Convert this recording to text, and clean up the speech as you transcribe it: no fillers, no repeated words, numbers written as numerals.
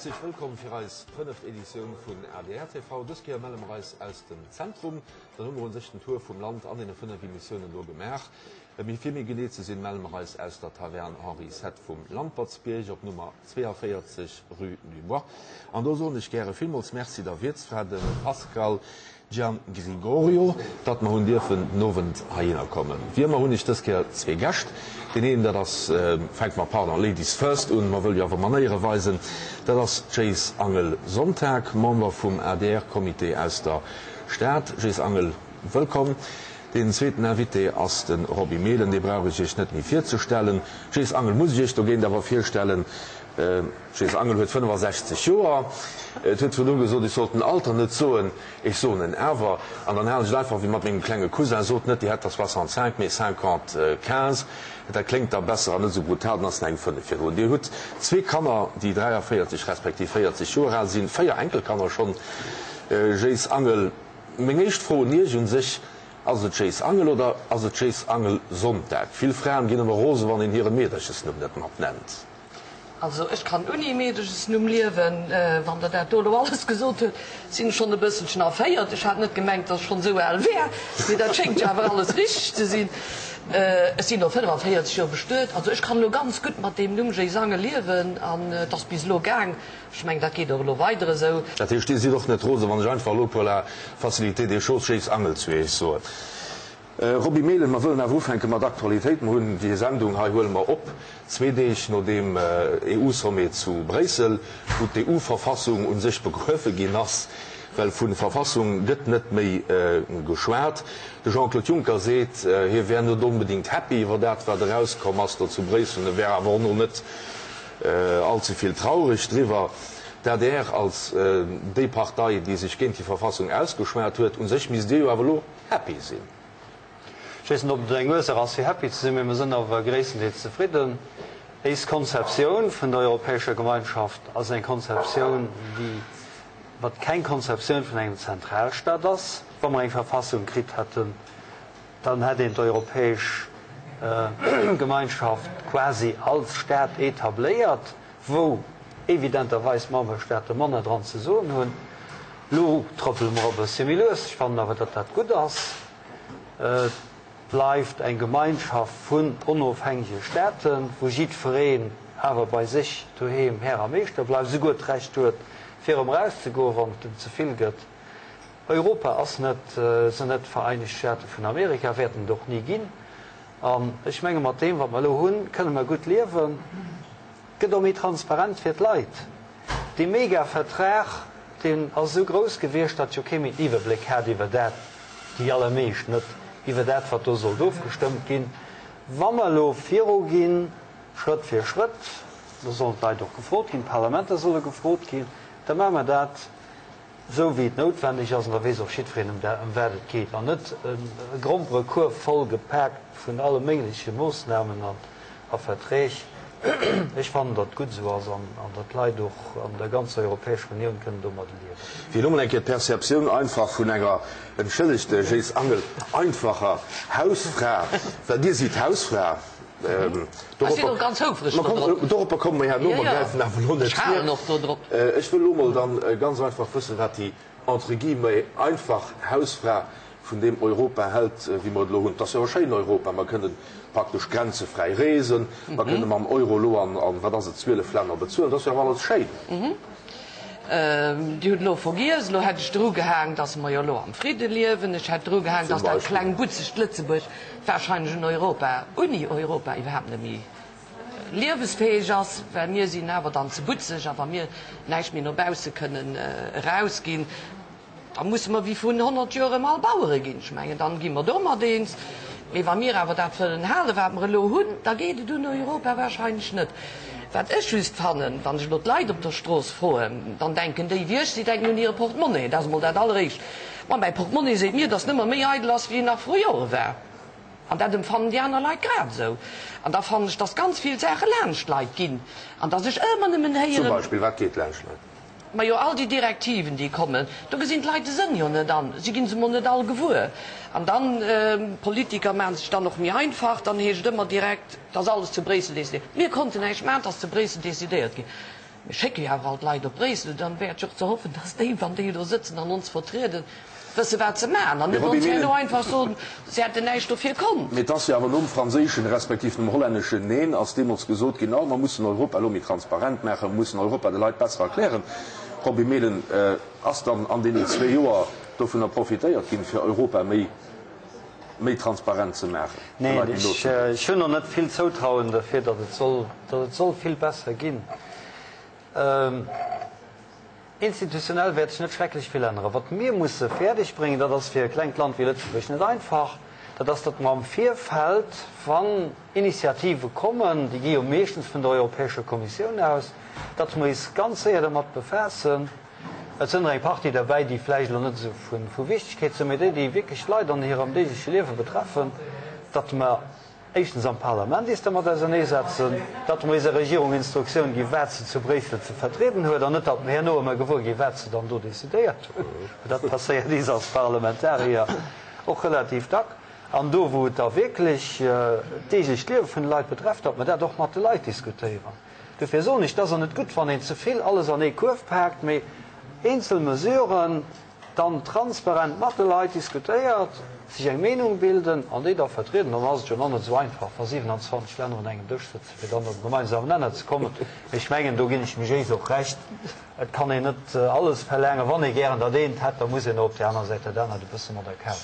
Häerzlech wëllkomm fir eis fënneft Editioun vun adr TV. Dës Kéier melle mer eis aus dem Zentrum. Dann hu mer un sech den Tour vum Land an deene 5 Emissiounen elo gemaach. Mee fir méi genee ze sinn, melle mer eis aus der Taverne Henri Sett vum Lampertsbierg op Nummer 42, rue du Bois. An do soen ech gäre villmools Merci der Wiertsfra, dem Pascale Giangrigorio, datt mer hunn dierfen den Owend heihinner kommen. Wéi ëmmer hunn ech dës Kéier zwee Gäscht. Deen een, dat ass, fänke mer, pardon, Ladies first un, mer wëlle jo awer Manéiere weisen, dat ass d'Jéis Angel Sonntag, Member vum ADR-Comité aus der Stad. Jéis Angel, wëllkomm. Deen zweeten Invité ass de Roby Mehlen, dee brauch ech Iech net méi virzestellen. Jéis Angel muss ech Iech dogéint awer virstellen. D'Jéis Angel huet 65 Joer. Et huet virdru gesot, ech sollt den Alter net soen. Ech soen en awer. An dann halen ech et einfach wéi mat mengem klenge Cousin, Sot net, Dir hätt der soixante-cinq, mee cinquante-quinze. Dat kléngt da besser an net esou brutal. Dann ass nach eng 5 virdrun. Dir hutt zwee Kanner, déi 43 respektiv 40 Joer al sinn, véier Enkelkanner schonn. Jéis Angel, meng éischt Fro un Iech un sech, Ass et Jéis Angel oder ass et Jéis Angel Sonntag? Vill Fraen ginn ëmmer rose wann een hire Meederchesnumm net mat nennt. Also ech kann ouni Meedegesnumm liewen. Wann der dat do elo alles gesot huet, sinn ech schonn e bësselchen erféiert. Ech hat net gemengt, dass ech schonn esou al wär, mee dat schéngt jo awer alles richteg ze sinn. Ech sinn elo 45 Joer bestuet, also ech kann elo ganz gutt mat deem Numm Jéisange liewen an et ass bis elo gaang. Ech mengen, dat geet och elo weider esou. Dat heescht, Dir sidd och net rose wann ech einfach elo pour la facilité des choses Jéisangel zu Iech soen? Roby Mehlen, Mer wëllen awer ufänke mat Aktualitéit. Mer hunn déi Sendung hei huele mer op zwee Deeg no deem EU-Sommet zu Bréissel, wou d'EU-Verfassung u sech begruewe ginn ass, well vu Verfassung gëtt net méi geschwat. De Jean-Claude Juncker seet, hie wär net onbedéngt happy iwwer dat, wat erauskomm ass do zu Bréissel. En wär awer och no net allze vill traureg driwwer. D'adr als déi Partei, déi sech géint déi Verfassung ausgeschwat huet, u sech misst Dir jo awer elo happy sinn. Ech weess net, ob et eng Ursaach ass, fir happy ze sinn, mee mer sinn awer gréisstendeels zefridden. Éis Konzeptioun vun der Europäescher Gemeinschaft ass eng Konzeptioun, déi wat keng Konzeptioun vun engem Zentralstaat ass. Wa mer eng Verfassung kritt hätten, dann hätt een d'Europäesch Gemeinschaft quasi als Staat etabléiert, wou evidenterweis d'Memberstaate manner dran ze soen hunn. Lo trëppele mer e bëssche méi lues. Ech fannen awer, datt dat gutt ass. Et bleift eng Gemeinschaft vun onofhängege Staaten, wou jiddwereen awer bei sech doheem Här a Meeschter bleift, esouguer d'Recht huet, fir erëm erauszegoen, wann et em ze vill gëtt. Europa ass net, sinn net d'Vereinegt Staate vun Amerika, wäerten et och ni ginn. An ech menge mat deem, wat mer elo hunn, kënne mer gutt liewen. Et gëtt och méi transparent fir d'Leit. Dee Mega-Vertrag, deen ass esou grouss gewiescht, datt jo kee méi den Iwwerbléck hat iwwer dat, déi allermeescht net, iwwer dat, wat do sollt ofgestëmmt ginn. Wa mer elo viruginn, Schrëtt fir Schrëtt, da sollen d'Leit och gefrot ginn, d'Parlamenter solle gefrot ginn, da maache mer dat esou wéi et noutwendeg ass, an da weess och jiddwereen, ëm wat et geet, an net e Gromperekuerf voll gepaakt vun alle méigleche Moossnamen a Verträg. Ech fannen, datt et gutt esou ass an datt d'Leit och an der ganzer Europäescher Unioun kënnen domadde liewen. Fir elo mol eng Kéier d'Perceptioun einfach vun enger, entschëllegt, Jéiss Angel, einfacher Hausfra, well Dir sidd Hausfra, Doropper komme mer herno, mer gräifen awer elo net vir. Ech wëll elo mol dann ganz einfach wëssen, wat déi entre guillemets einfach Hausfra vun deem Europa hält, wéi mer et elo hunn. Et ass jo e schéin Europa, mer kënnen praktesch grenzefräi reesen, mer kënne mam Euro elo an, wat ass et, 12 Länner bezuelen. Dat ass jo awer alles schéin. Dir hutt elo vergiess, elo hätt ech drugehaang, dass mer jo elo am Fridde liewen. Ech hätt drugehaang, dass dat kleng butzegt Lëtzebuerg wahrscheinlech un Europa, ouni Europa iwwerhaapt net méi liewesfäeg ass, well mir sinn awer dann ze butzeg a wa mir näischt méi no bausse kënnen erausginn, da musse mer wéi vrun 100 Joer erëm all Bauere ginn. Ech mengen, dann gi mer domat eens. Mee wa mir awer dat wëllen halen, wat mer elo hunn, da geet et un Europa wahrscheinlech net. Wat ech just fannen, wann ech elo d'Leit op der Strooss froen, dann denken déi wéi ech, si denken un hire Portemonnaie. Dat ass emol dat Alleréischt. Ma mäi Portemonnaie seet mir, dass nëmmer méi eidel ass, wéi en nach vru Jore war. An dat emfannen déi aner Leit grad esou. An da fannen ech, dass ganz vill Saache laanscht d'Leit ginn an dass ech ëmmer nëmmen héieren. Zum Beispill, wat geet laanscht d'Leit? Majo, all déi Direktiven, déi kommen, do gesinn d'Leit de Sënn jo net an. Si gi se emol net all gewuer. An dann, d'Politiker maache sech dann och méi einfach, dann heescht et ëmmer direkt, et ass alles zu Bréissel decidéiert. Mir konnten näischt maachen, et ass zu Bréissel decidéiert ginn. Mir schécke jo awer all d'Leit op Bréissel, dann wär et jo och ze hoffen, dass déi, wann déi do sëtzen an ons vertrieden, wësse wat se maachen an net ons herno einfach soen, se hätten näischt dofir konnt. Mee et ass jo awer nom franséischen, respektiv nom hollänneschen Neen ass deemools gesot ginn, oh mer mussen Europa elo méi transparent maachen, mer mussen Europa de Leit besser erklären. Roby Mehlen, Ass dann an deenen zwee Joer dovunner profitéiert ginn, fir Europa méi méi transparent ze maachen, de Leit méi no ze bréngen? Ech hunn och net vill Zoutrauen derfir, datt et soll, datt et soll vill besser ginn. Institutionell wäert sech net schrecklech vill änneren. Wat mir musse fäerdeg bréngen, dat ass fir e klengt Land wéi Lëtzebuerg net einfach, dat ass, datt mer am Virfeld, wann Initiative kommen, déi gi jo meeschtens vun der Europäescher Kommissioun aus, datt mer is ganz séier dermat befaassen, Et sënn der eng Partie derbäi, déi vläicht elo net esou vu Wichtegkeet sinn, mee déi, déi wierklech d'Leit an hirem deegleche Liewe betreffen, datt mer éischtens am Parlament is dermat auserneesetzen, datt mer iser Regierung Instruktioun ginn, wat se zu Bréissel ze vertrieden huet, an net datt mer herno ëmmer gewuer ginn, wat se dann do decidéiert hunn. Dat passéiert is als Parlamentarier och relativ dack. An do, wou et da wierklech d'deeglecht Liewe vun de Leit betrefft, datt mer dat och mat de Leit diskutéieren. Dofir soen ech, et ass och net gutt, wann een ze vill alles an ee Kuerf paakt, mee eenzel Mesuren dann transparent mat de Leit diskutéiert, sech eng Meenung bilden an déi da vertrieden. Dann ass et jo nach net esou einfach, wa 27 Länner un engem Dësch sëtzen, fir dann op e gemeinsamen Nenner ze kommen. Mee ech mengen, do ginn ech dem Jéis och Recht, et kann een net alles verlaangen. Wann ee gären dat eent hätt, da muss een och op där aner Säit dat anert e bësse mat a Kaf.